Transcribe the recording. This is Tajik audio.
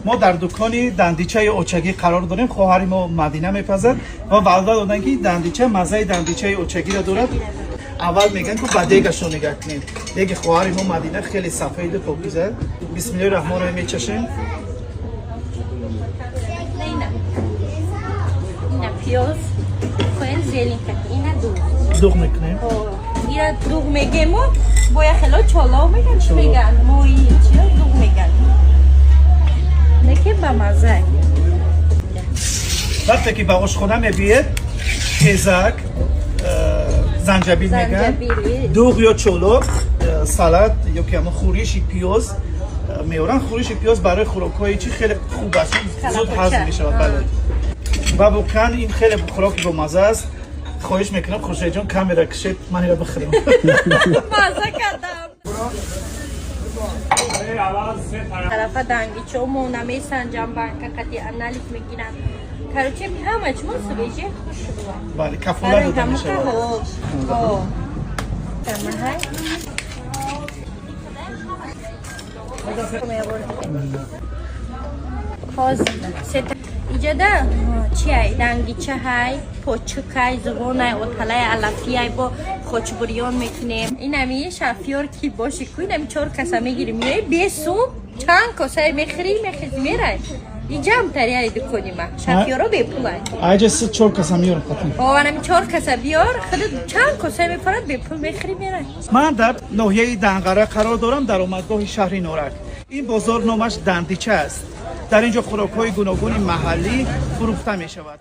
Мо дар дукони дандичаи очагӣ қарор дорем. Хоҳари мо Мадина мепазад ва ваъда доданд, ки дандича маззаи дандичаи очагиро дорад. Аввал мегӯянд, ку ба дегашо нигаҳ кунем. Деги хоҳари мо Мадина хеле сафеду покиза. Бисмиллоҳи раҳмони раҳим, мечашем. Ина. Ина пиёз. Коен зелень, ина дуғ. Дуғ мекунем. Ира дуғ мегему, боя хело чолов меган, чӣ Чолов. меган? Мои чи дуғ меган. Неки ба маза. Вақте ки ба ошхона мебиед, хезак, занҷабил меган, Занҷабил. дуғ ё чоло, салат ё ки ҳамон хӯриши пиёз меоранд. Хӯриши пиёз барои хӯрокҳои чи хеле хуб аст, зуд ҳазм мешавад. Бале, ва воқеан ин хеле хӯроки бомазза аст. Хоҳиш мекунам, Хуршедҷон, камера кишед, ман ира бихӯрам. Маза кардам. Тарафа дангичо мо намесанҷам, банка қати анализ мегирам. Короче, ҳама чмо свежий, хушрӯ. Бале, кафолат дода мешавад. Ҳо. Тамаҳай. Ҳозир иҷода чиай, дангича ҳай, почукай, зуғонай, оталай, алафиай, бо хочбурён мекунем. Инами шафёр ки боши ку, инами чор каса мегирим, меои, бесум чанд косае мехӯри, мехези, мерай. Иҷам тариай дукони ма шафёро бепулай. Айҷа си чор каса меёрам қатъан. О, анами чор каса биёр, худ чанд косае мепарад, бепул мехӯри, мерай. Ман дар ноҳияи Данғара қарор дорам, дар омадгоҳи шаҳри Норак. Ин бозор номаш Дандича аст. Дар ин ҷо хӯрокҳои гуногуни маҳаллӣ фурӯхта мешавад.